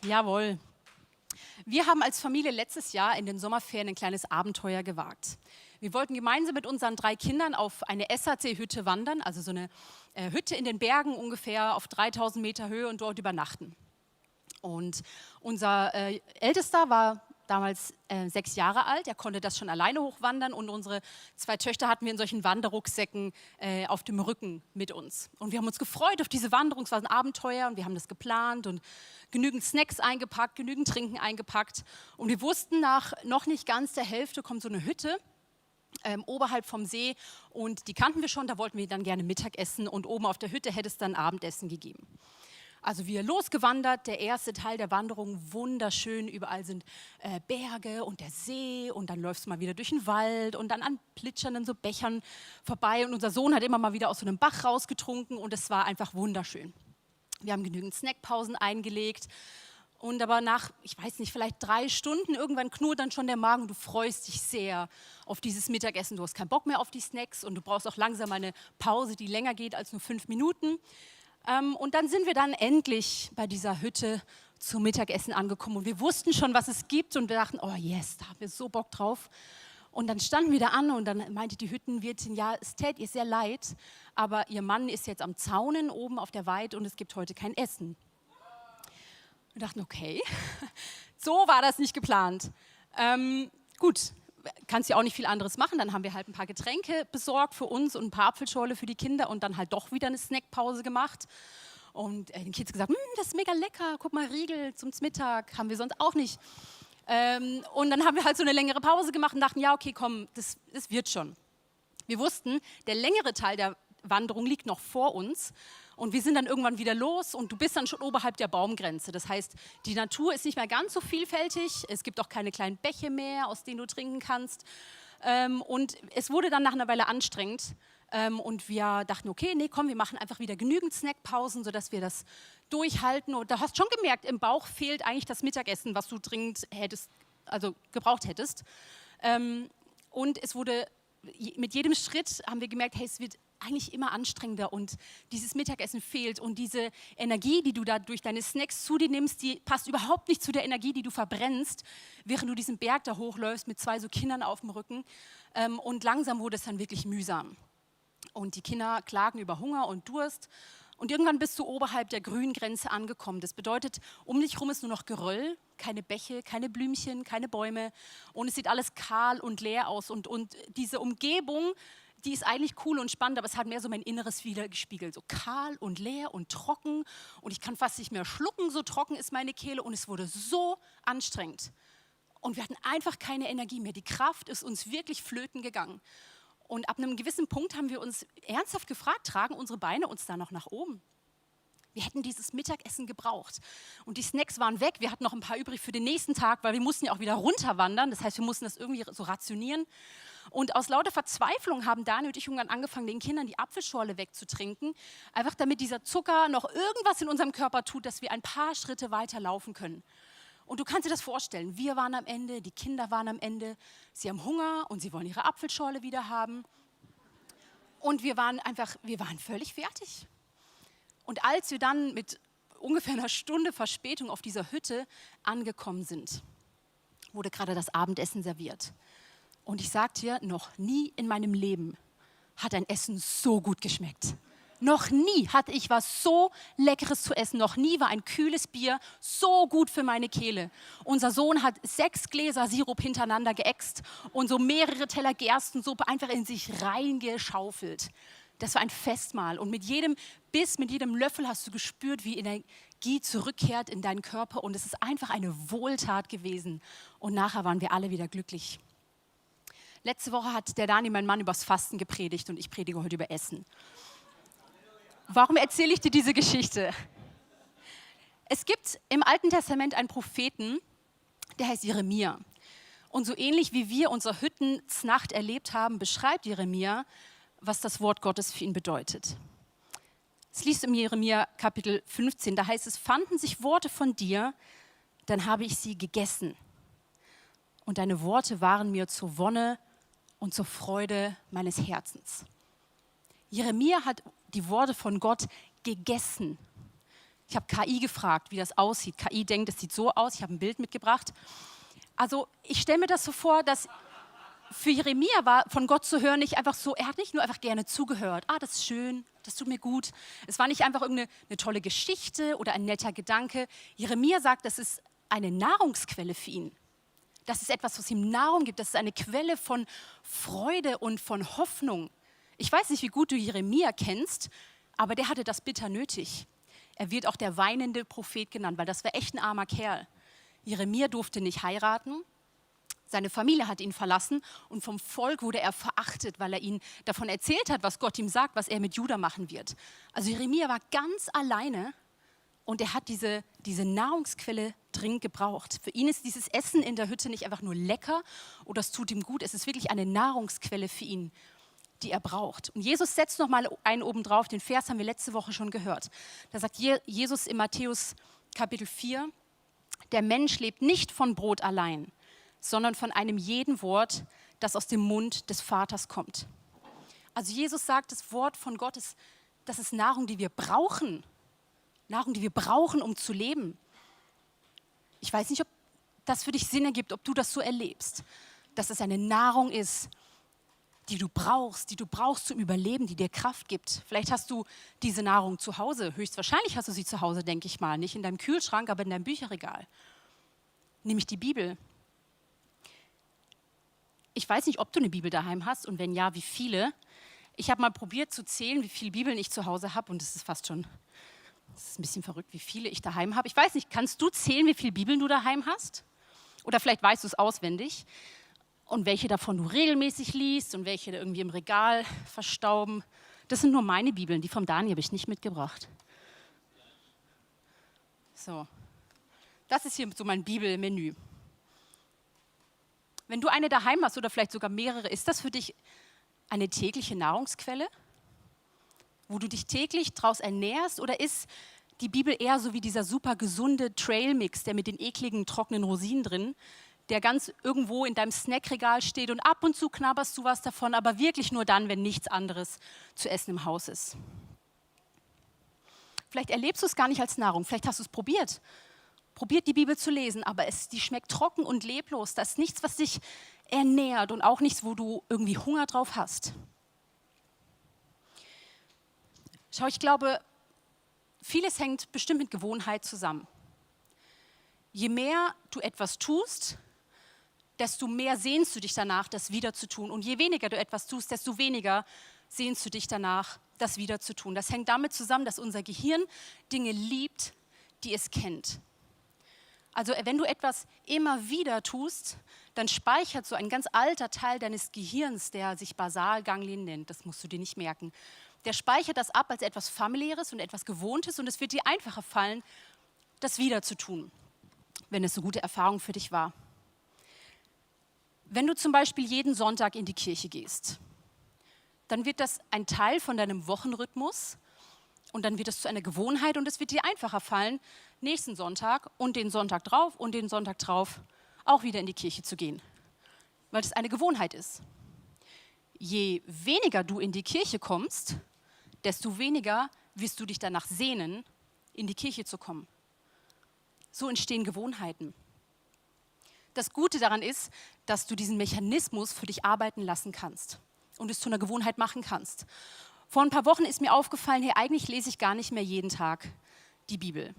Jawohl. Wir haben als Familie letztes Jahr in den Sommerferien ein kleines Abenteuer gewagt. Wir wollten gemeinsam mit unseren 3 Kindern auf eine SAC-Hütte wandern, also so eine Hütte in den Bergen ungefähr auf 3000 Meter Höhe und dort übernachten. Und unser Ältester war damals 6 Jahre alt, er konnte das schon alleine hochwandern und unsere 2 Töchter hatten wir in solchen Wanderrucksäcken auf dem Rücken mit uns. Und wir haben uns gefreut auf diese Wanderung, es war ein Abenteuer und wir haben das geplant und genügend Snacks eingepackt, genügend Trinken eingepackt. Und wir wussten, nach noch nicht ganz der Hälfte kommt so eine Hütte oberhalb vom See und die kannten wir schon, da wollten wir dann gerne Mittag essen und oben auf der Hütte hätte es dann Abendessen gegeben. Also wir losgewandert, der erste Teil der Wanderung, wunderschön, überall sind Berge und der See und dann läufst du mal wieder durch den Wald und dann an plätschernden so Bechern vorbei und unser Sohn hat immer mal wieder aus so einem Bach rausgetrunken und es war einfach wunderschön. Wir haben genügend Snackpausen eingelegt und aber nach, ich weiß nicht, vielleicht 3 Stunden, irgendwann knurrt dann schon der Magen und du freust dich sehr auf dieses Mittagessen. Du hast keinen Bock mehr auf die Snacks und du brauchst auch langsam eine Pause, die länger geht als nur 5 Minuten. Und dann sind wir dann endlich bei dieser Hütte zum Mittagessen angekommen und wir wussten schon, was es gibt und wir dachten, oh yes, da haben wir so Bock drauf. Und dann standen wir da an und dann meinte die Hüttenwirtin, ja, es tät ihr sehr leid, aber ihr Mann ist jetzt am Zaunen oben auf der Weide und es gibt heute kein Essen. Wir dachten, okay, so war das nicht geplant. Gut, kannst ja auch nicht viel anderes machen. Dann haben wir halt ein paar Getränke besorgt für uns und ein paar Apfelschorle für die Kinder und dann halt doch wieder eine Snackpause gemacht. Und den Kids gesagt, das ist mega lecker, guck mal, Riegel zum Mittag, haben wir sonst auch nicht. Und dann haben wir halt so eine längere Pause gemacht und dachten, ja, okay, komm, das wird schon. Wir wussten, der längere Teil der Wanderung liegt noch vor uns. Und wir sind dann irgendwann wieder los und du bist dann schon oberhalb der Baumgrenze. Das heißt, die Natur ist nicht mehr ganz so vielfältig. Es gibt auch keine kleinen Bäche mehr, aus denen du trinken kannst. Und es wurde dann nach einer Weile anstrengend. Und wir dachten, okay, nee, komm, wir machen einfach wieder genügend Snackpausen, sodass wir das durchhalten. Und da hast du schon gemerkt, im Bauch fehlt eigentlich das Mittagessen, was du dringend gebraucht hättest. Und es wurde, mit jedem Schritt haben wir gemerkt, hey, es wird eigentlich immer anstrengender und dieses Mittagessen fehlt und diese Energie, die du da durch deine Snacks zu dir nimmst, die passt überhaupt nicht zu der Energie, die du verbrennst, während du diesen Berg da hochläufst mit 2 so Kindern auf dem Rücken und langsam wurde es dann wirklich mühsam und die Kinder klagen über Hunger und Durst und irgendwann bist du oberhalb der grünen Grenze angekommen. Das bedeutet, um dich herum ist nur noch Geröll, keine Bäche, keine Blümchen, keine Bäume und es sieht alles kahl und leer aus und diese Umgebung, die ist eigentlich cool und spannend, aber es hat mehr so mein Inneres widergespiegelt. So kahl und leer und trocken und ich kann fast nicht mehr schlucken, so trocken ist meine Kehle und es wurde so anstrengend. Und wir hatten einfach keine Energie mehr. Die Kraft ist uns wirklich flöten gegangen. Und ab einem gewissen Punkt haben wir uns ernsthaft gefragt, tragen unsere Beine uns da noch nach oben? Wir hätten dieses Mittagessen gebraucht. Und die Snacks waren weg. Wir hatten noch ein paar übrig für den nächsten Tag, weil wir mussten ja auch wieder runterwandern. Das heißt, wir mussten das irgendwie so rationieren. Und aus lauter Verzweiflung haben Daniel und ich irgendwann angefangen, den Kindern die Apfelschorle wegzutrinken. Einfach damit dieser Zucker noch irgendwas in unserem Körper tut, dass wir ein paar Schritte weiter laufen können. Und du kannst dir das vorstellen. Wir waren am Ende, die Kinder waren am Ende. Sie haben Hunger und sie wollen ihre Apfelschorle wieder haben. Und wir waren völlig fertig. Und als wir dann mit ungefähr einer Stunde Verspätung auf dieser Hütte angekommen sind, wurde gerade das Abendessen serviert. Und ich sag dir, noch nie in meinem Leben hat ein Essen so gut geschmeckt. Noch nie hatte ich was so Leckeres zu essen. Noch nie war ein kühles Bier so gut für meine Kehle. Unser Sohn hat 6 Gläser Sirup hintereinander geäxt und so mehrere Teller Gerstensuppe einfach in sich reingeschaufelt. Das war ein Festmahl und mit jedem Biss, mit jedem Löffel hast du gespürt, wie Energie zurückkehrt in deinen Körper und es ist einfach eine Wohltat gewesen. Und nachher waren wir alle wieder glücklich. Letzte Woche hat der Dani, mein Mann, übers Fasten gepredigt und ich predige heute über Essen. Warum erzähle ich dir diese Geschichte? Es gibt im Alten Testament einen Propheten, der heißt Jeremia. Und so ähnlich wie wir unsere Hüttensnacht erlebt haben, beschreibt Jeremia, was das Wort Gottes für ihn bedeutet. Es liest im Jeremia Kapitel 15, da heißt es, fanden sich Worte von dir, dann habe ich sie gegessen. Und deine Worte waren mir zur Wonne und zur Freude meines Herzens. Jeremia hat die Worte von Gott gegessen. Ich habe KI gefragt, wie das aussieht. KI denkt, es sieht so aus. Ich habe ein Bild mitgebracht. Also ich stelle mir das so vor, dass für Jeremia war von Gott zu hören nicht einfach so, er hat nicht nur einfach gerne zugehört. Das ist schön, das tut mir gut. Es war nicht einfach irgendeine tolle Geschichte oder ein netter Gedanke. Jeremia sagt, das ist eine Nahrungsquelle für ihn. Das ist etwas, was ihm Nahrung gibt. Das ist eine Quelle von Freude und von Hoffnung. Ich weiß nicht, wie gut du Jeremia kennst, aber der hatte das bitter nötig. Er wird auch der weinende Prophet genannt, weil das war echt ein armer Kerl. Jeremia durfte nicht heiraten. Seine Familie hat ihn verlassen und vom Volk wurde er verachtet, weil er ihnen davon erzählt hat, was Gott ihm sagt, was er mit Juda machen wird. Also Jeremia war ganz alleine und er hat diese Nahrungsquelle dringend gebraucht. Für ihn ist dieses Essen in der Hütte nicht einfach nur lecker oder es tut ihm gut, es ist wirklich eine Nahrungsquelle für ihn, die er braucht. Und Jesus setzt nochmal einen oben drauf, den Vers haben wir letzte Woche schon gehört. Da sagt Jesus in Matthäus Kapitel 4, der Mensch lebt nicht von Brot allein, sondern von einem jeden Wort, das aus dem Mund des Vaters kommt. Also Jesus sagt, das Wort von Gott ist, das ist Nahrung, die wir brauchen. Nahrung, die wir brauchen, um zu leben. Ich weiß nicht, ob das für dich Sinn ergibt, ob du das so erlebst, dass es eine Nahrung ist, die du brauchst zum Überleben, die dir Kraft gibt. Vielleicht hast du diese Nahrung zu Hause. Höchstwahrscheinlich hast du sie zu Hause, denke ich mal. Nicht in deinem Kühlschrank, aber in deinem Bücherregal. Nämlich die Bibel. Ich weiß nicht, ob du eine Bibel daheim hast und wenn ja, wie viele. Ich habe mal probiert zu zählen, wie viele Bibeln ich zu Hause habe und es ist fast schon, das ist ein bisschen verrückt, wie viele ich daheim habe. Ich weiß nicht, kannst du zählen, wie viele Bibeln du daheim hast? Oder vielleicht weißt du es auswendig und welche davon du regelmäßig liest und welche da irgendwie im Regal verstauben. Das sind nur meine Bibeln, die vom Dani habe ich nicht mitgebracht. So, das ist hier so mein Bibelmenü. Wenn du eine daheim hast oder vielleicht sogar mehrere, ist das für dich eine tägliche Nahrungsquelle, wo du dich täglich draus ernährst? Oder ist die Bibel eher so wie dieser super gesunde Trailmix, der mit den ekligen, trockenen Rosinen drin, der ganz irgendwo in deinem Snackregal steht und ab und zu knabberst du was davon, aber wirklich nur dann, wenn nichts anderes zu essen im Haus ist? Vielleicht erlebst du es gar nicht als Nahrung, vielleicht hast du es probiert. Probiert die Bibel zu lesen, aber die schmeckt trocken und leblos. Das ist nichts, was dich ernährt und auch nichts, wo du irgendwie Hunger drauf hast. Schau, ich glaube, vieles hängt bestimmt mit Gewohnheit zusammen. Je mehr du etwas tust, desto mehr sehnst du dich danach, das wieder zu tun. Und je weniger du etwas tust, desto weniger sehnst du dich danach, das wieder zu tun. Das hängt damit zusammen, dass unser Gehirn Dinge liebt, die es kennt. Also wenn du etwas immer wieder tust, dann speichert so ein ganz alter Teil deines Gehirns, der sich Basalganglien nennt, das musst du dir nicht merken, der speichert das ab als etwas Familiäres und etwas Gewohntes und es wird dir einfacher fallen, das wieder zu tun, wenn es so gute Erfahrung für dich war. Wenn du zum Beispiel jeden Sonntag in die Kirche gehst, dann wird das ein Teil von deinem Wochenrhythmus und dann wird es zu einer Gewohnheit und es wird dir einfacher fallen, nächsten Sonntag und den Sonntag drauf und den Sonntag drauf auch wieder in die Kirche zu gehen, weil es eine Gewohnheit ist. Je weniger du in die Kirche kommst, desto weniger wirst du dich danach sehnen, in die Kirche zu kommen. So entstehen Gewohnheiten. Das Gute daran ist, dass du diesen Mechanismus für dich arbeiten lassen kannst und es zu einer Gewohnheit machen kannst. Vor ein paar Wochen ist mir aufgefallen, hey, eigentlich lese ich gar nicht mehr jeden Tag die Bibel.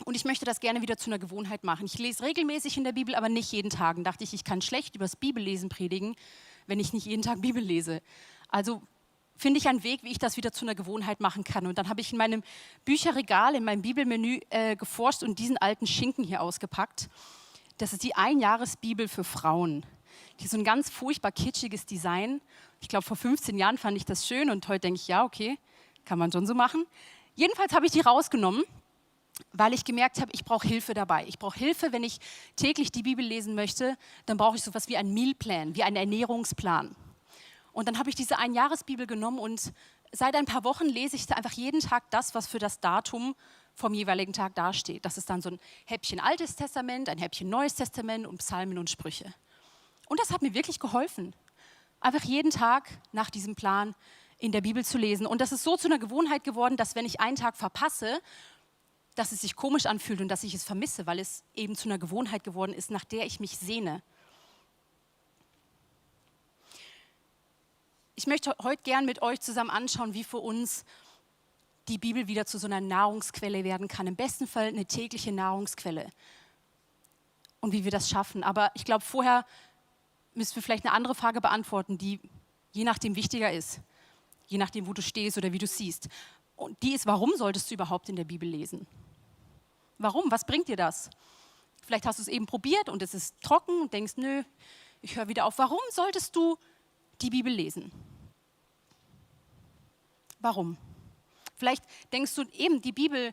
Und ich möchte das gerne wieder zu einer Gewohnheit machen. Ich lese regelmäßig in der Bibel, aber nicht jeden Tag. Und dachte ich kann schlecht über das Bibellesen predigen, wenn ich nicht jeden Tag Bibel lese. Also finde ich einen Weg, wie ich das wieder zu einer Gewohnheit machen kann. Und dann habe ich in meinem Bücherregal, in meinem Bibelmenü geforscht und diesen alten Schinken hier ausgepackt. Das ist die Einjahresbibel für Frauen. Die ist so ein ganz furchtbar kitschiges Design. Ich glaube, vor 15 Jahren fand ich das schön und heute denke ich, ja, okay, kann man schon so machen. Jedenfalls habe ich die rausgenommen, weil ich gemerkt habe, ich brauche Hilfe dabei. Ich brauche Hilfe, wenn ich täglich die Bibel lesen möchte, dann brauche ich sowas wie einen Mealplan, wie einen Ernährungsplan. Und dann habe ich diese Einjahresbibel genommen und seit ein paar Wochen lese ich einfach jeden Tag das, was für das Datum vom jeweiligen Tag dasteht. Das ist dann so ein Häppchen Altes Testament, ein Häppchen Neues Testament und Psalmen und Sprüche. Und das hat mir wirklich geholfen, einfach jeden Tag nach diesem Plan in der Bibel zu lesen. Und das ist so zu einer Gewohnheit geworden, dass wenn ich einen Tag verpasse, dass es sich komisch anfühlt und dass ich es vermisse, weil es eben zu einer Gewohnheit geworden ist, nach der ich mich sehne. Ich möchte heute gern mit euch zusammen anschauen, wie für uns die Bibel wieder zu so einer Nahrungsquelle werden kann. Im besten Fall eine tägliche Nahrungsquelle. Und wie wir das schaffen. Aber ich glaube, vorher müssen wir vielleicht eine andere Frage beantworten, die je nachdem wichtiger ist. Je nachdem, wo du stehst oder wie du siehst. Und die ist, warum solltest du überhaupt in der Bibel lesen? Warum? Was bringt dir das? Vielleicht hast du es eben probiert und es ist trocken und denkst, nö, ich höre wieder auf. Warum solltest du die Bibel lesen? Warum? Vielleicht denkst du eben, die Bibel,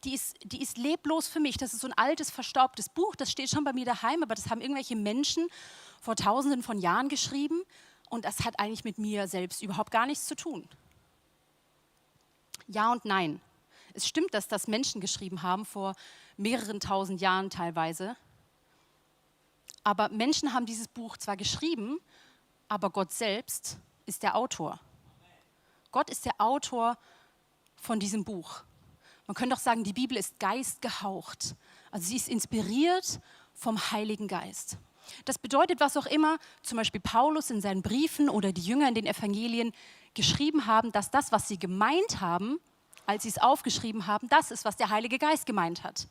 die ist leblos für mich. Das ist so ein altes, verstaubtes Buch, das steht schon bei mir daheim, aber das haben irgendwelche Menschen vor Tausenden von Jahren geschrieben und das hat eigentlich mit mir selbst überhaupt gar nichts zu tun. Ja und nein. Es stimmt, dass das Menschen geschrieben haben, vor mehreren tausend Jahren teilweise. Aber Menschen haben dieses Buch zwar geschrieben, aber Gott selbst ist der Autor. Gott ist der Autor von diesem Buch. Man könnte auch sagen, die Bibel ist geistgehaucht. Also sie ist inspiriert vom Heiligen Geist. Das bedeutet, was auch immer zum Beispiel Paulus in seinen Briefen oder die Jünger in den Evangelien geschrieben haben, dass das, was sie gemeint haben, als sie es aufgeschrieben haben, das ist, was der Heilige Geist gemeint hat.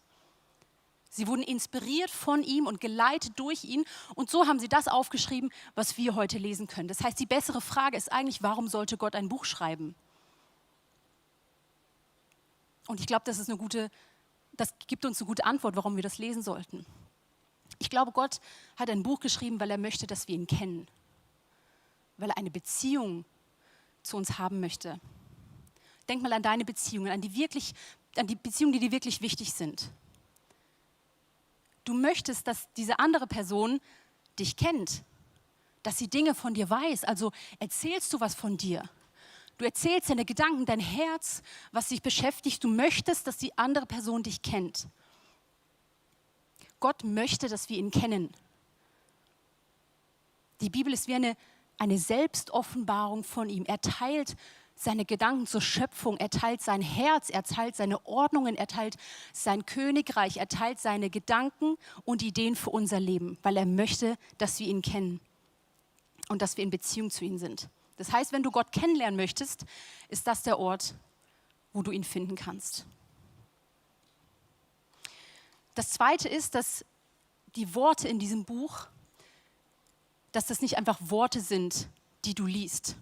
Sie wurden inspiriert von ihm und geleitet durch ihn und so haben sie das aufgeschrieben, was wir heute lesen können. Das heißt, die bessere Frage ist eigentlich, warum sollte Gott ein Buch schreiben? Und ich glaube, das gibt uns eine gute Antwort, warum wir das lesen sollten. Ich glaube, Gott hat ein Buch geschrieben, weil er möchte, dass wir ihn kennen. Weil er eine Beziehung zu uns haben möchte. Denk mal an deine Beziehungen, an die Beziehungen, die dir wirklich wichtig sind. Du möchtest, dass diese andere Person dich kennt, dass sie Dinge von dir weiß. Also erzählst du was von dir. Du erzählst deine Gedanken, dein Herz, was dich beschäftigt. Du möchtest, dass die andere Person dich kennt. Gott möchte, dass wir ihn kennen. Die Bibel ist wie eine Selbstoffenbarung von ihm. Er teilt seine Gedanken zur Schöpfung, er teilt sein Herz, er teilt seine Ordnungen, er teilt sein Königreich, er teilt seine Gedanken und Ideen für unser Leben, weil er möchte, dass wir ihn kennen und dass wir in Beziehung zu ihm sind. Das heißt, wenn du Gott kennenlernen möchtest, ist das der Ort, wo du ihn finden kannst. Das Zweite ist, dass die Worte in diesem Buch, dass das nicht einfach Worte sind, die du liest,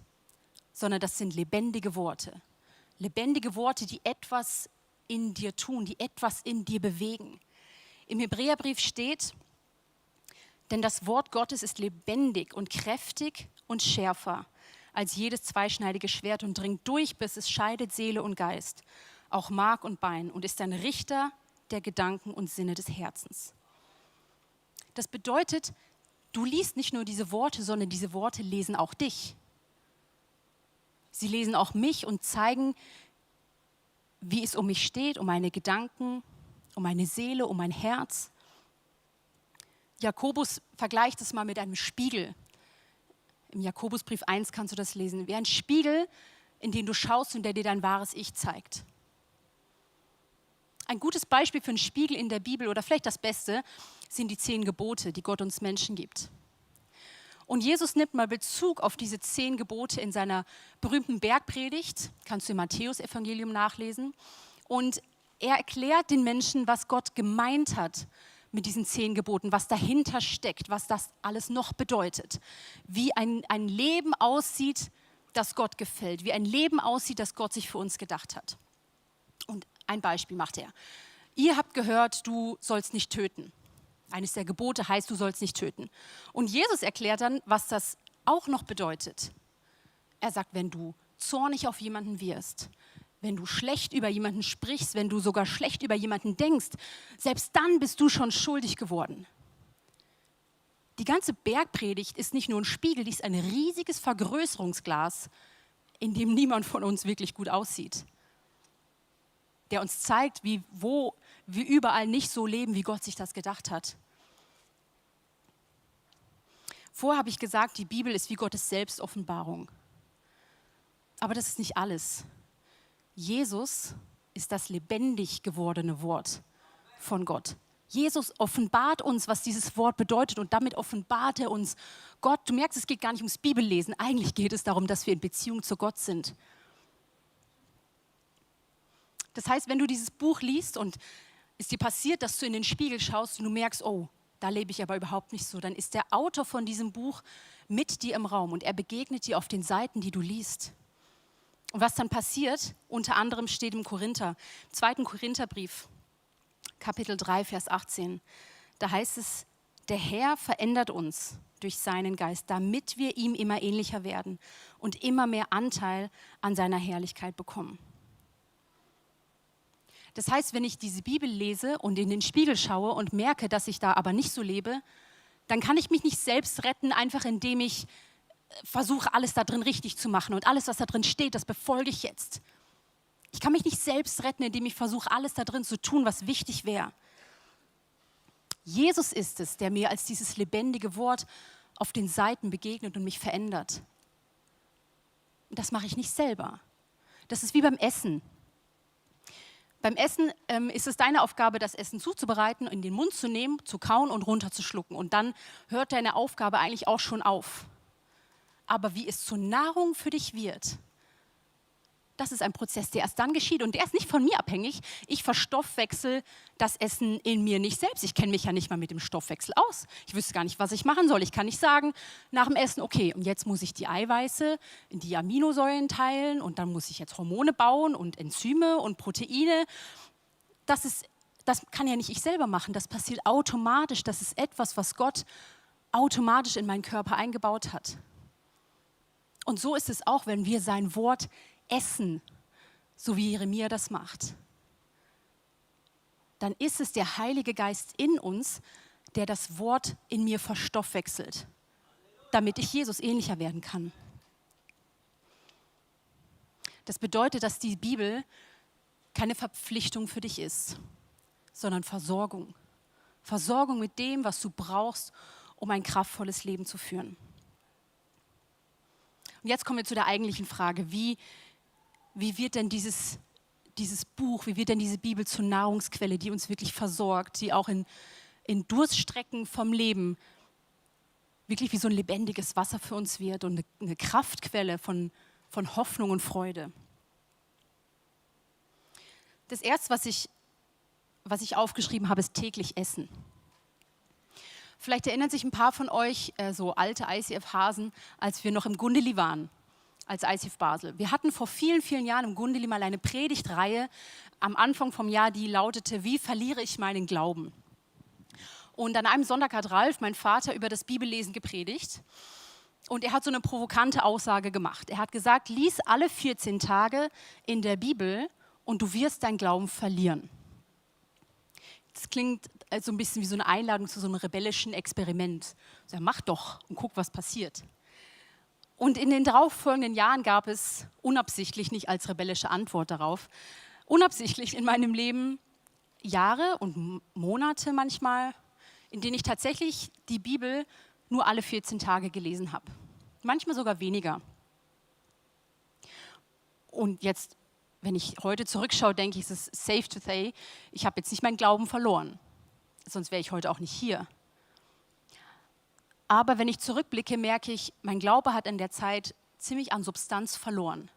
sondern das sind lebendige Worte. Lebendige Worte, die etwas in dir tun, die etwas in dir bewegen. Im Hebräerbrief steht, denn das Wort Gottes ist lebendig und kräftig und schärfer als jedes zweischneidige Schwert und dringt durch, bis es scheidet Seele und Geist, auch Mark und Bein und ist ein Richter der Gedanken und Sinne des Herzens. Das bedeutet, du liest nicht nur diese Worte, sondern diese Worte lesen auch dich. Sie lesen auch mich und zeigen, wie es um mich steht, um meine Gedanken, um meine Seele, um mein Herz. Jakobus vergleicht es mal mit einem Spiegel. Im Jakobusbrief 1 kannst du das lesen. Wie ein Spiegel, in den du schaust und der dir dein wahres Ich zeigt. Ein gutes Beispiel für einen Spiegel in der Bibel oder vielleicht das Beste sind die 10 Gebote, die Gott uns Menschen gibt. Und Jesus nimmt mal Bezug auf diese 10 Gebote in seiner berühmten Bergpredigt, kannst du im Matthäus-Evangelium nachlesen. Und er erklärt den Menschen, was Gott gemeint hat mit diesen 10 Geboten, was dahinter steckt, was das alles noch bedeutet. Wie ein Leben aussieht, das Gott gefällt, wie ein Leben aussieht, das Gott sich für uns gedacht hat. Und ein Beispiel macht er. Ihr habt gehört, du sollst nicht töten. Eines der Gebote heißt, du sollst nicht töten. Und Jesus erklärt dann, was das auch noch bedeutet. Er sagt, wenn du zornig auf jemanden wirst, wenn du schlecht über jemanden sprichst, wenn du sogar schlecht über jemanden denkst, selbst dann bist du schon schuldig geworden. Die ganze Bergpredigt ist nicht nur ein Spiegel, die ist ein riesiges Vergrößerungsglas, in dem niemand von uns wirklich gut aussieht. Der uns zeigt, wie überall nicht so leben, wie Gott sich das gedacht hat. Vorher habe ich gesagt, die Bibel ist wie Gottes Selbstoffenbarung. Aber das ist nicht alles. Jesus ist das lebendig gewordene Wort von Gott. Jesus offenbart uns, was dieses Wort bedeutet und damit offenbart er uns Gott. Du merkst, es geht gar nicht ums Bibellesen. Eigentlich geht es darum, dass wir in Beziehung zu Gott sind. Das heißt, wenn du dieses Buch liest und es dir passiert, dass du in den Spiegel schaust und du merkst, oh, da lebe ich aber überhaupt nicht so, dann ist der Autor von diesem Buch mit dir im Raum und er begegnet dir auf den Seiten, die du liest. Und was dann passiert, unter anderem steht im 2. Korintherbrief, Kapitel 3, Vers 18, da heißt es, der Herr verändert uns durch seinen Geist, damit wir ihm immer ähnlicher werden und immer mehr Anteil an seiner Herrlichkeit bekommen. Das heißt, wenn ich diese Bibel lese und in den Spiegel schaue und merke, dass ich da aber nicht so lebe, dann kann ich mich nicht selbst retten, einfach indem ich versuche, alles da drin richtig zu machen und alles, was da drin steht, das befolge ich jetzt. Ich kann mich nicht selbst retten, indem ich versuche, alles da drin zu tun, was wichtig wäre. Jesus ist es, der mir als dieses lebendige Wort auf den Seiten begegnet und mich verändert. Und das mache ich nicht selber. Das ist wie beim Essen. Beim Essen ist es deine Aufgabe, das Essen zuzubereiten, in den Mund zu nehmen, zu kauen und runterzuschlucken. Und dann hört deine Aufgabe eigentlich auch schon auf. Aber wie es zur Nahrung für dich wird, das ist ein Prozess, der erst dann geschieht und der ist nicht von mir abhängig. Ich verstoffwechsel das Essen in mir nicht selbst. Ich kenne mich ja nicht mal mit dem Stoffwechsel aus. Ich wüsste gar nicht, was ich machen soll. Ich kann nicht sagen nach dem Essen, okay, und jetzt muss ich die Eiweiße in die Aminosäuren teilen und dann muss ich jetzt Hormone bauen und Enzyme und Proteine. Das kann ja nicht ich selber machen. Das passiert automatisch. Das ist etwas, was Gott automatisch in meinen Körper eingebaut hat. Und so ist es auch, wenn wir sein Wort essen, so wie Jeremia das macht. Dann ist es der Heilige Geist in uns, der das Wort in mir verstoffwechselt, damit ich Jesus ähnlicher werden kann. Das bedeutet, dass die Bibel keine Verpflichtung für dich ist, sondern Versorgung. Versorgung mit dem, was du brauchst, um ein kraftvolles Leben zu führen. Und jetzt kommen wir zu der eigentlichen Frage, wie wird denn dieses Buch, wie wird denn diese Bibel zur Nahrungsquelle, die uns wirklich versorgt, die auch in Durststrecken vom Leben wirklich wie so ein lebendiges Wasser für uns wird und eine Kraftquelle von Hoffnung und Freude. Das Erste, was ich aufgeschrieben habe, ist täglich essen. Vielleicht erinnern sich ein paar von euch, so alte ICF-Hasen, als wir noch im Gundeli waren, als ICF Basel. Wir hatten vor vielen, vielen Jahren im Gundeli mal eine Predigtreihe am Anfang vom Jahr, die lautete, wie verliere ich meinen Glauben? Und an einem Sonntag hat Ralf, mein Vater, über das Bibellesen gepredigt. Und er hat so eine provokante Aussage gemacht. Er hat gesagt, lies alle 14 Tage in der Bibel und du wirst deinen Glauben verlieren. Das klingt so ein bisschen wie so eine Einladung zu so einem rebellischen Experiment. Also, mach doch und guck, was passiert. Und in den darauffolgenden Jahren gab es unabsichtlich, nicht als rebellische Antwort darauf, unabsichtlich in meinem Leben Jahre und Monate manchmal, in denen ich tatsächlich die Bibel nur alle 14 Tage gelesen habe. Manchmal sogar weniger. Und jetzt, wenn ich heute zurückschaue, denke ich, es ist safe to say, ich habe jetzt nicht meinen Glauben verloren. Sonst wäre ich heute auch nicht hier. Aber wenn ich zurückblicke, merke ich, mein Glaube hat in der Zeit ziemlich an Substanz verloren.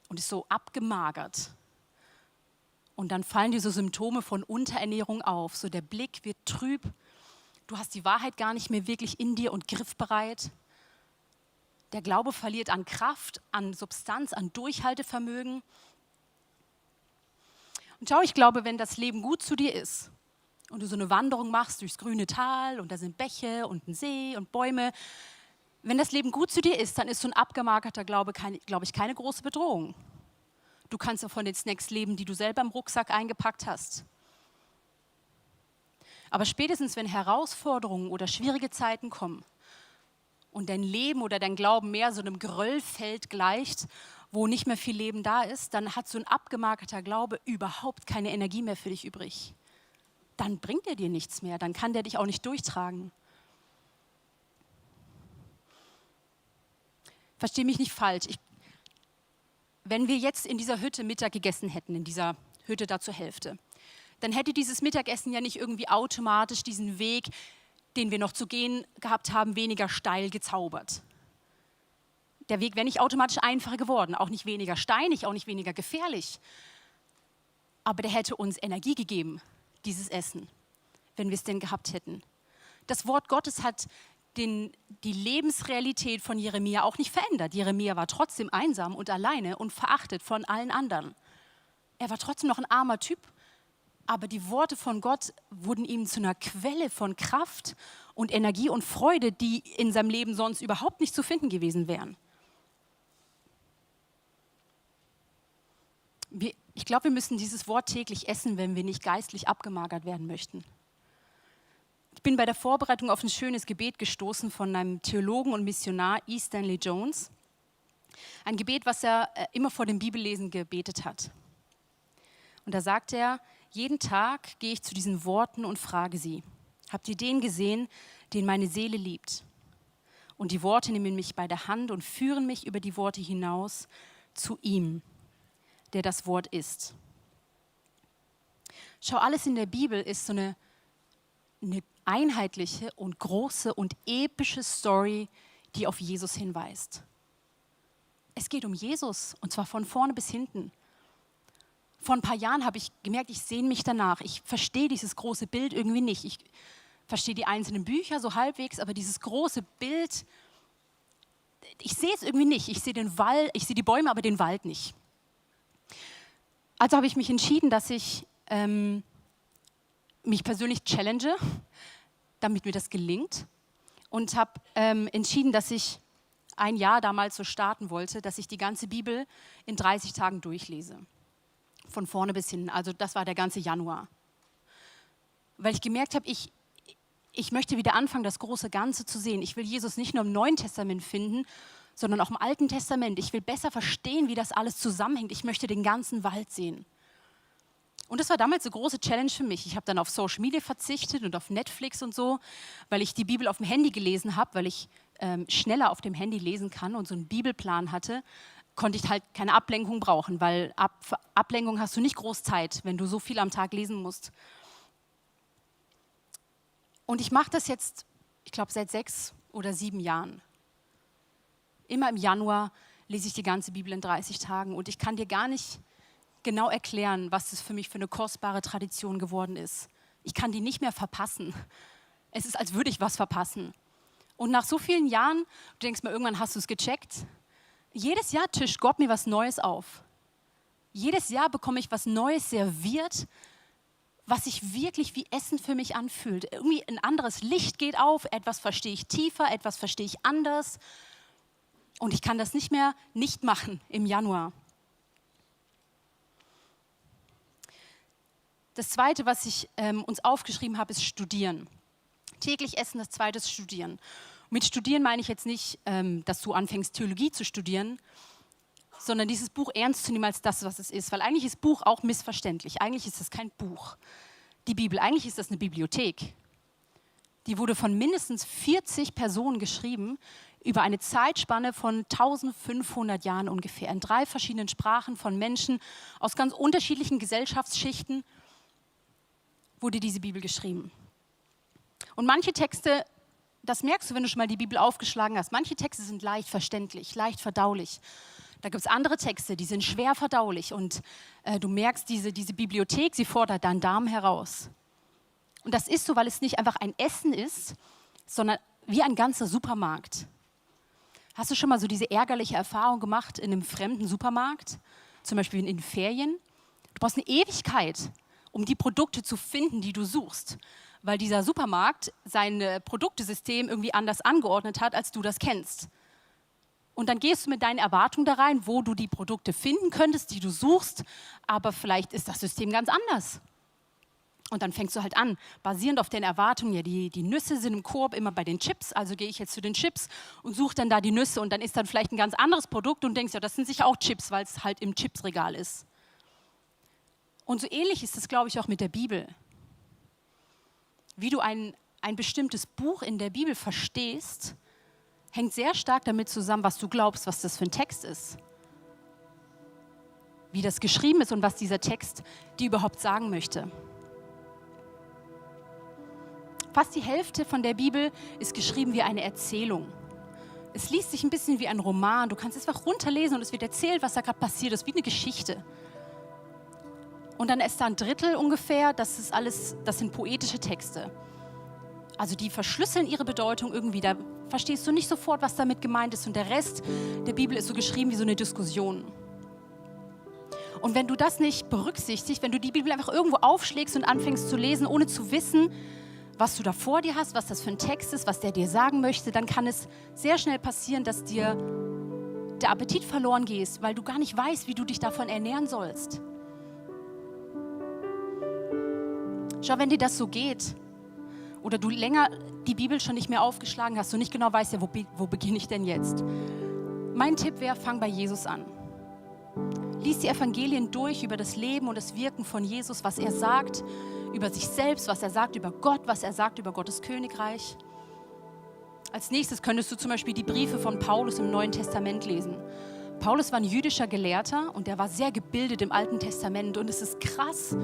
Und ist so abgemagert. Und dann fallen dir so Symptome von Unterernährung auf. So der Blick wird trüb. Du hast die Wahrheit gar nicht mehr wirklich in dir und griffbereit. Der Glaube verliert an Kraft, an Substanz, an Durchhaltevermögen. Und schau, ich glaube, wenn das Leben gut zu dir ist und du so eine Wanderung machst durchs grüne Tal und da sind Bäche und ein See und Bäume, wenn das Leben gut zu dir ist, dann ist so ein abgemagerter Glaube, glaube ich, keine große Bedrohung. Du kannst auch von den Snacks leben, die du selber im Rucksack eingepackt hast. Aber spätestens, wenn Herausforderungen oder schwierige Zeiten kommen und dein Leben oder dein Glauben mehr so einem Geröllfeld gleicht, wo nicht mehr viel Leben da ist, dann hat so ein abgemagerter Glaube überhaupt keine Energie mehr für dich übrig. Dann bringt er dir nichts mehr, dann kann der dich auch nicht durchtragen. Versteh mich nicht falsch. wenn wir jetzt in dieser Hütte Mittag gegessen hätten, in dieser Hütte da zur Hälfte, dann hätte dieses Mittagessen ja nicht irgendwie automatisch diesen Weg, den wir noch zu gehen gehabt haben, weniger steil gezaubert. Der Weg wäre nicht automatisch einfacher geworden, auch nicht weniger steinig, auch nicht weniger gefährlich. Aber der hätte uns Energie gegeben, dieses Essen, wenn wir es denn gehabt hätten. Das Wort Gottes hat die Lebensrealität von Jeremia auch nicht verändert. Jeremia war trotzdem einsam und alleine und verachtet von allen anderen. Er war trotzdem noch ein armer Typ, aber die Worte von Gott wurden ihm zu einer Quelle von Kraft und Energie und Freude, die in seinem Leben sonst überhaupt nicht zu finden gewesen wären. Ich glaube, wir müssen dieses Wort täglich essen, wenn wir nicht geistlich abgemagert werden möchten. Ich bin bei der Vorbereitung auf ein schönes Gebet gestoßen von einem Theologen und Missionar, E. Stanley Jones. Ein Gebet, was er immer vor dem Bibellesen gebetet hat. Und da sagt er, jeden Tag gehe ich zu diesen Worten und frage sie, habt ihr den gesehen, den meine Seele liebt? Und die Worte nehmen mich bei der Hand und führen mich über die Worte hinaus zu ihm, der das Wort ist. Schau, alles in der Bibel ist so eine einheitliche und große und epische Story, die auf Jesus hinweist. Es geht um Jesus und zwar von vorne bis hinten. Vor ein paar Jahren habe ich gemerkt, ich sehne mich danach. Ich verstehe dieses große Bild irgendwie nicht. Ich verstehe die einzelnen Bücher so halbwegs, aber dieses große Bild, ich sehe es irgendwie nicht. Ich sehe den Wald, ich sehe die Bäume, aber den Wald nicht. Also habe ich mich entschieden, dass ich mich persönlich challenge, damit mir das gelingt. Und habe entschieden, dass ich ein Jahr damals so starten wollte, dass ich die ganze Bibel in 30 Tagen durchlese. Von vorne bis hinten. Also das war der ganze Januar. Weil ich gemerkt habe, ich möchte wieder anfangen, das große Ganze zu sehen. Ich will Jesus nicht nur im Neuen Testament finden, sondern auch im Alten Testament. Ich will besser verstehen, wie das alles zusammenhängt. Ich möchte den ganzen Wald sehen. Und das war damals eine große Challenge für mich. Ich habe dann auf Social Media verzichtet und auf Netflix und so, weil ich die Bibel auf dem Handy gelesen habe, weil ich schneller auf dem Handy lesen kann und so einen Bibelplan hatte, konnte ich halt keine Ablenkung brauchen, weil Ablenkung hast du nicht groß Zeit, wenn du so viel am Tag lesen musst. Und ich mache das jetzt, ich glaube, seit 6 oder 7 Jahren. Immer im Januar lese ich die ganze Bibel in 30 Tagen und ich kann dir gar nicht genau erklären, was das für mich für eine kostbare Tradition geworden ist. Ich kann die nicht mehr verpassen. Es ist, als würde ich was verpassen. Und nach so vielen Jahren, du denkst mal, irgendwann hast du es gecheckt, jedes Jahr tischt Gott mir was Neues auf. Jedes Jahr bekomme ich was Neues serviert, was sich wirklich wie Essen für mich anfühlt. Irgendwie ein anderes Licht geht auf, etwas verstehe ich tiefer, etwas verstehe ich anders. Und ich kann das nicht mehr nicht machen im Januar. Das Zweite, was ich uns aufgeschrieben habe, ist Studieren. Täglich essen, das Zweite ist Studieren. Mit Studieren meine ich jetzt nicht, dass du anfängst, Theologie zu studieren, sondern dieses Buch ernst zu nehmen als das, was es ist. Weil eigentlich ist Buch auch missverständlich. Eigentlich ist es kein Buch. Die Bibel, eigentlich ist das eine Bibliothek. Die wurde von mindestens 40 Personen geschrieben, über eine Zeitspanne von 1500 Jahren ungefähr, in 3 verschiedenen Sprachen von Menschen aus ganz unterschiedlichen Gesellschaftsschichten wurde diese Bibel geschrieben. Und manche Texte, das merkst du, wenn du schon mal die Bibel aufgeschlagen hast, manche Texte sind leicht verständlich, leicht verdaulich. Da gibt es andere Texte, die sind schwer verdaulich und du merkst, diese Bibliothek, sie fordert deinen Darm heraus. Und das ist so, weil es nicht einfach ein Essen ist, sondern wie ein ganzer Supermarkt. Hast du schon mal so diese ärgerliche Erfahrung gemacht in einem fremden Supermarkt, zum Beispiel in den Ferien? Du brauchst eine Ewigkeit, um die Produkte zu finden, die du suchst, weil dieser Supermarkt sein Produktesystem irgendwie anders angeordnet hat, als du das kennst. Und dann gehst du mit deinen Erwartungen da rein, wo du die Produkte finden könntest, die du suchst, aber vielleicht ist das System ganz anders. Und dann fängst du halt an, basierend auf den Erwartungen, ja, die Nüsse sind im Korb immer bei den Chips, also gehe ich jetzt zu den Chips und suche dann da die Nüsse und dann ist dann vielleicht ein ganz anderes Produkt und denkst, ja, das sind sicher auch Chips, weil es halt im Chipsregal ist. Und so ähnlich ist es, glaube ich, auch mit der Bibel. Wie du ein bestimmtes Buch in der Bibel verstehst, hängt sehr stark damit zusammen, was du glaubst, was das für ein Text ist. wie das geschrieben ist und was dieser Text dir überhaupt sagen möchte. Fast die Hälfte von der Bibel ist geschrieben wie eine Erzählung. Es liest sich ein bisschen wie ein Roman. Du kannst es einfach runterlesen und es wird erzählt, was da gerade passiert ist, wie eine Geschichte. Und dann ist da ein Drittel ungefähr, das sind poetische Texte. Also die verschlüsseln ihre Bedeutung irgendwie, da verstehst du nicht sofort, was damit gemeint ist. Und der Rest der Bibel ist so geschrieben wie so eine Diskussion. Und wenn du das nicht berücksichtigst, wenn du die Bibel einfach irgendwo aufschlägst und anfängst zu lesen, ohne zu wissen, was du da vor dir hast, was das für ein Text ist, was der dir sagen möchte, dann kann es sehr schnell passieren, dass dir der Appetit verloren geht, weil du gar nicht weißt, wie du dich davon ernähren sollst. Schau, wenn dir das so geht oder du länger die Bibel schon nicht mehr aufgeschlagen hast und nicht genau weißt, ja, wo beginne ich denn jetzt? Mein Tipp wäre, fang bei Jesus an. Lies die Evangelien durch über das Leben und das Wirken von Jesus, was er sagt über sich selbst, was er sagt über Gott, was er sagt über Gottes Königreich. Als nächstes könntest du zum Beispiel die Briefe von Paulus im Neuen Testament lesen. Paulus war ein jüdischer Gelehrter und der war sehr gebildet im Alten Testament. Und es ist krass,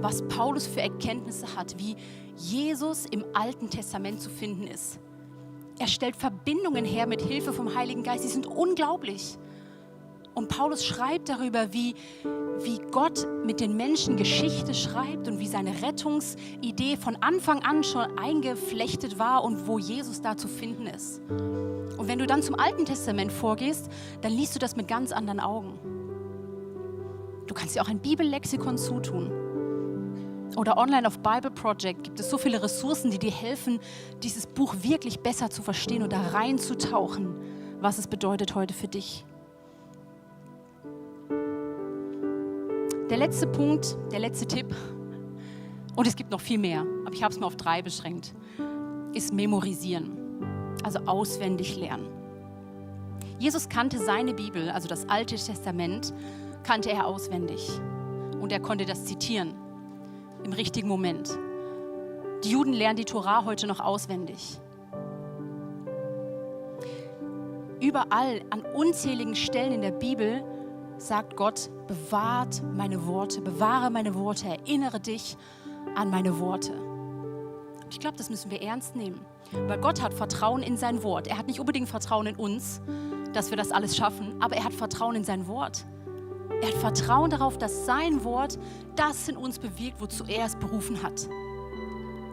was Paulus für Erkenntnisse hat, wie Jesus im Alten Testament zu finden ist. Er stellt Verbindungen her mit Hilfe vom Heiligen Geist, die sind unglaublich. Und Paulus schreibt darüber, wie Gott mit den Menschen Geschichte schreibt und wie seine Rettungsidee von Anfang an schon eingeflechtet war und wo Jesus da zu finden ist. Und wenn du dann zum Alten Testament vorgehst, dann liest du das mit ganz anderen Augen. Du kannst dir auch ein Bibellexikon zutun. Oder online auf Bible Project gibt es so viele Ressourcen, die dir helfen, dieses Buch wirklich besser zu verstehen und da reinzutauchen, was es bedeutet heute für dich. Der letzte Punkt, der letzte Tipp, und es gibt noch viel mehr, aber ich habe es mir auf 3 beschränkt, ist memorisieren, also auswendig lernen. Jesus kannte seine Bibel, also das Alte Testament, kannte er auswendig und er konnte das zitieren im richtigen Moment. Die Juden lernen die Tora heute noch auswendig. Überall an unzähligen Stellen in der Bibel sagt Gott, bewahre meine Worte, erinnere dich an meine Worte. Ich glaube, das müssen wir ernst nehmen, weil Gott hat Vertrauen in sein Wort. Er hat nicht unbedingt Vertrauen in uns, dass wir das alles schaffen, aber er hat Vertrauen in sein Wort. Er hat Vertrauen darauf, dass sein Wort das in uns bewirkt, wozu er es berufen hat.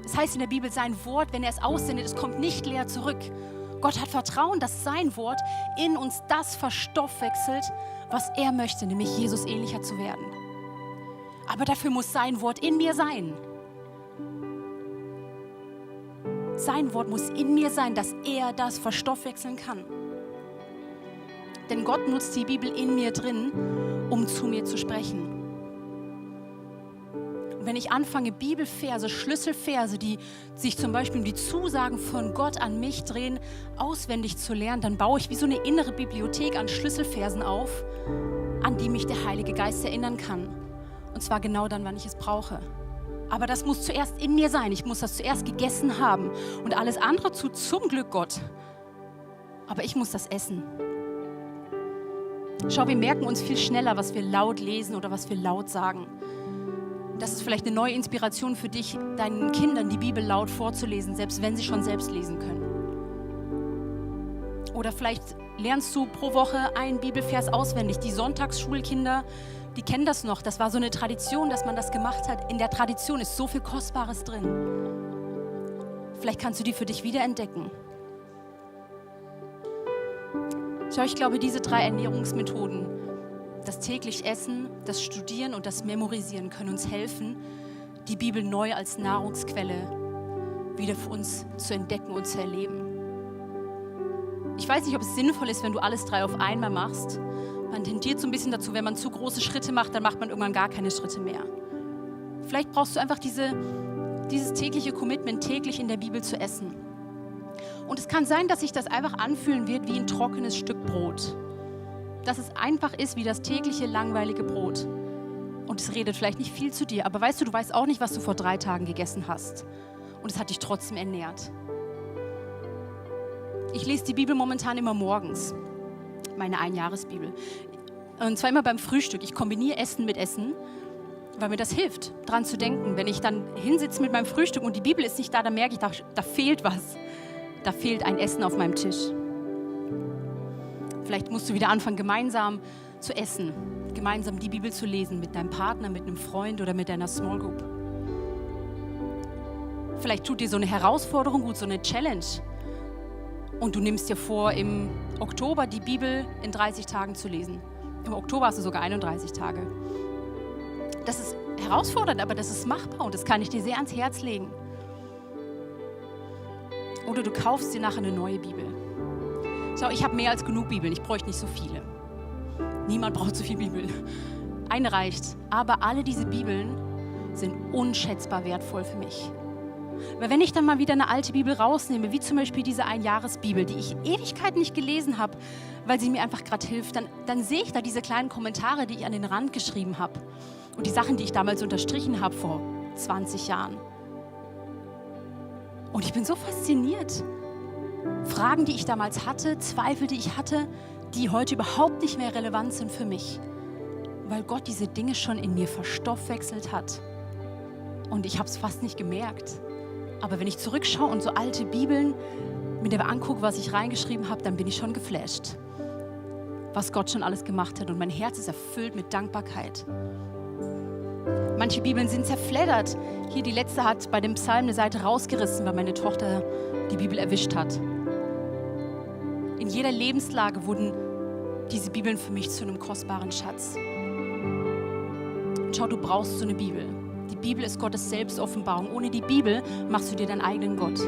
Das heißt in der Bibel, sein Wort, wenn er es aussendet, es kommt nicht leer zurück. Gott hat Vertrauen, dass sein Wort in uns das verstoffwechselt, was er möchte, nämlich Jesus ähnlicher zu werden. Aber dafür muss sein Wort in mir sein. Sein Wort muss in mir sein, dass er das verstoffwechseln kann. Denn Gott nutzt die Bibel in mir drin, um zu mir zu sprechen. Und wenn ich anfange, Bibelverse, Schlüsselverse, die sich zum Beispiel um die Zusagen von Gott an mich drehen, auswendig zu lernen, dann baue ich wie so eine innere Bibliothek an Schlüsselversen auf, an die mich der Heilige Geist erinnern kann. Und zwar genau dann, wann ich es brauche. Aber das muss zuerst in mir sein. Ich muss das zuerst gegessen haben. Und alles andere tut zum Glück Gott. Aber ich muss das essen. Schau, wir merken uns viel schneller, was wir laut lesen oder was wir laut sagen. Das ist vielleicht eine neue Inspiration für dich, deinen Kindern die Bibel laut vorzulesen, selbst wenn sie schon selbst lesen können. Oder vielleicht lernst du pro Woche einen Bibelvers auswendig. Die Sonntagsschulkinder, die kennen das noch. Das war so eine Tradition, dass man das gemacht hat. In der Tradition ist so viel Kostbares drin. Vielleicht kannst du die für dich wiederentdecken. Schau, ich glaube, diese 3 Ernährungsmethoden, das täglich Essen, das Studieren und das Memorisieren, können uns helfen, die Bibel neu als Nahrungsquelle wieder für uns zu entdecken und zu erleben. Ich weiß nicht, ob es sinnvoll ist, wenn du alles 3 auf einmal machst. Man tendiert so ein bisschen dazu, wenn man zu große Schritte macht, dann macht man irgendwann gar keine Schritte mehr. Vielleicht brauchst du einfach dieses tägliche Commitment, täglich in der Bibel zu essen. Und es kann sein, dass sich das einfach anfühlen wird wie ein trockenes Stück Brot. Dass es einfach ist wie das tägliche, langweilige Brot. Und es redet vielleicht nicht viel zu dir, aber weißt du weißt auch nicht, was du vor 3 Tagen gegessen hast. Und es hat dich trotzdem ernährt. Ich lese die Bibel momentan immer morgens, meine Einjahresbibel. Und zwar immer beim Frühstück. Ich kombiniere Essen mit Essen, weil mir das hilft, dran zu denken. Wenn ich dann hinsitze mit meinem Frühstück und die Bibel ist nicht da, dann merke ich, da fehlt was. Da fehlt ein Essen auf meinem Tisch. Vielleicht musst du wieder anfangen, gemeinsam zu essen, gemeinsam die Bibel zu lesen mit deinem Partner, mit einem Freund oder mit deiner Small Group. Vielleicht tut dir so eine Herausforderung gut, so eine Challenge. Und du nimmst dir vor, im Oktober die Bibel in 30 Tagen zu lesen. Im Oktober hast du sogar 31 Tage. Das ist herausfordernd, aber das ist machbar und das kann ich dir sehr ans Herz legen. Oder du kaufst dir nachher eine neue Bibel. Schau, ich habe mehr als genug Bibeln, ich bräuchte nicht so viele. Niemand braucht so viel Bibel. Eine reicht. Aber alle diese Bibeln sind unschätzbar wertvoll für mich. Weil wenn ich dann mal wieder eine alte Bibel rausnehme, wie zum Beispiel diese Einjahresbibel, die ich Ewigkeiten nicht gelesen habe, weil sie mir einfach gerade hilft, dann sehe ich da diese kleinen Kommentare, die ich an den Rand geschrieben habe. Und die Sachen, die ich damals unterstrichen habe vor 20 Jahren. Und ich bin so fasziniert. Fragen, die ich damals hatte, Zweifel, die ich hatte, die heute überhaupt nicht mehr relevant sind für mich. Weil Gott diese Dinge schon in mir verstoffwechselt hat. Und ich habe es fast nicht gemerkt. Aber wenn ich zurückschaue und so alte Bibeln mir angucke, was ich reingeschrieben habe, dann bin ich schon geflasht. Was Gott schon alles gemacht hat. Und mein Herz ist erfüllt mit Dankbarkeit. Manche Bibeln sind zerfleddert. Hier die letzte hat bei dem Psalm eine Seite rausgerissen, weil meine Tochter die Bibel erwischt hat. In jeder Lebenslage wurden diese Bibeln für mich zu einem kostbaren Schatz. Und schau, du brauchst so eine Bibel. Die Bibel ist Gottes Selbstoffenbarung. Ohne die Bibel machst du dir deinen eigenen Gott.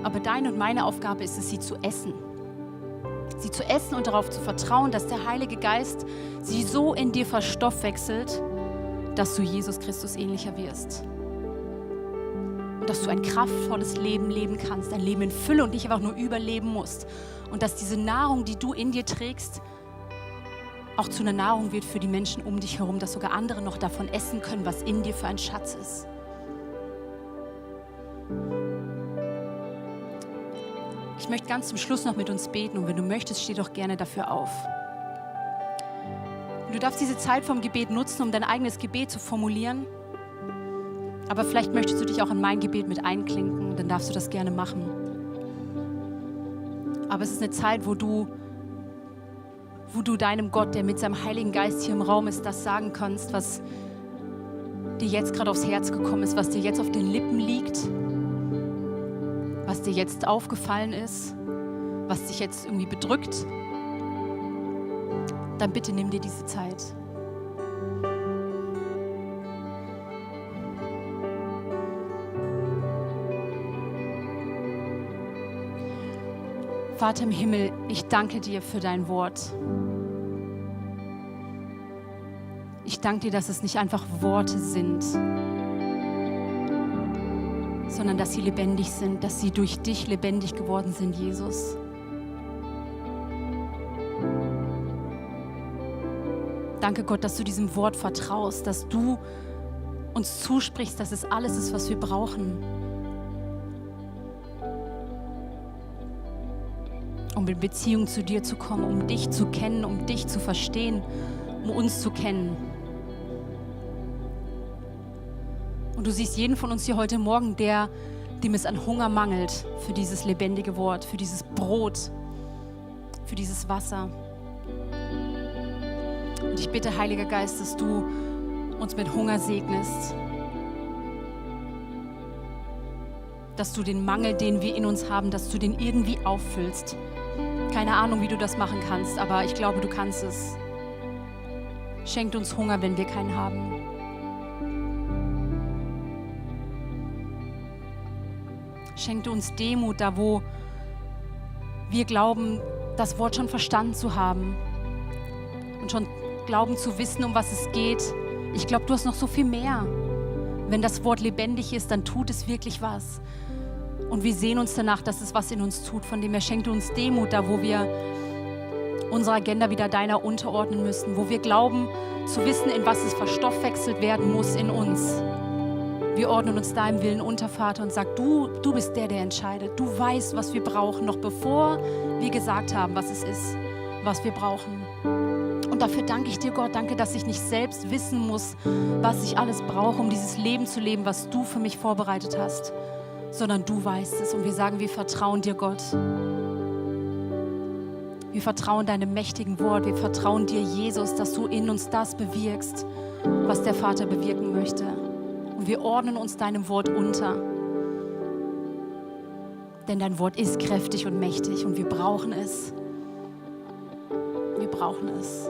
Aber deine und meine Aufgabe ist es, sie zu essen. Sie zu essen und darauf zu vertrauen, dass der Heilige Geist sie so in dir verstoffwechselt, dass du Jesus Christus ähnlicher wirst. Und dass du ein kraftvolles Leben leben kannst, ein Leben in Fülle und nicht einfach nur überleben musst. Und dass diese Nahrung, die du in dir trägst, auch zu einer Nahrung wird für die Menschen um dich herum, dass sogar andere noch davon essen können, was in dir für ein Schatz ist. Ich möchte ganz zum Schluss noch mit uns beten und wenn du möchtest, steh doch gerne dafür auf. Und du darfst diese Zeit vom Gebet nutzen, um dein eigenes Gebet zu formulieren. Aber vielleicht möchtest du dich auch in mein Gebet mit einklinken, dann darfst du das gerne machen. Aber es ist eine Zeit, wo du deinem Gott, der mit seinem Heiligen Geist hier im Raum ist, das sagen kannst, was dir jetzt gerade aufs Herz gekommen ist, was dir jetzt auf den Lippen liegt, was dir jetzt aufgefallen ist, was dich jetzt irgendwie bedrückt. Dann bitte nimm dir diese Zeit. Vater im Himmel, ich danke dir für dein Wort. Ich danke dir, dass es nicht einfach Worte sind, sondern dass sie lebendig sind, dass sie durch dich lebendig geworden sind, Jesus. Danke Gott, dass du diesem Wort vertraust, dass du uns zusprichst, dass es alles ist, was wir brauchen, um in Beziehung zu dir zu kommen, um dich zu kennen, um dich zu verstehen, um uns zu kennen. Und du siehst jeden von uns hier heute Morgen, dem es an Hunger mangelt für dieses lebendige Wort, für dieses Brot, für dieses Wasser. Und ich bitte, Heiliger Geist, dass du uns mit Hunger segnest, dass du den Mangel, den wir in uns haben, dass du den irgendwie auffüllst. Keine Ahnung, wie du das machen kannst, aber ich glaube, du kannst es. Schenkt uns Hunger, wenn wir keinen haben. Schenkt uns Demut, da wo wir glauben, das Wort schon verstanden zu haben und schon glauben zu wissen, um was es geht. Ich glaube, du hast noch so viel mehr. Wenn das Wort lebendig ist, dann tut es wirklich was. Und wir sehen uns danach, dass es was in uns tut. Von dem her schenkt uns Demut, da wo wir unsere Agenda wieder deiner unterordnen müssen, wo wir glauben zu wissen, in was es verstoffwechselt werden muss in uns. Wir ordnen uns deinem Willen unter, Vater, und sag, du bist der entscheidet. Du weißt, was wir brauchen, noch bevor wir gesagt haben, was es ist, was wir brauchen. Und dafür danke ich dir, Gott. Danke, dass ich nicht selbst wissen muss, was ich alles brauche, um dieses Leben zu leben, was du für mich vorbereitet hast, sondern du weißt es. Und wir sagen, wir vertrauen dir, Gott. Wir vertrauen deinem mächtigen Wort. Wir vertrauen dir, Jesus, dass du in uns das bewirkst, was der Vater bewirken möchte. Und wir ordnen uns deinem Wort unter. Denn dein Wort ist kräftig und mächtig und wir brauchen es. Wir brauchen es.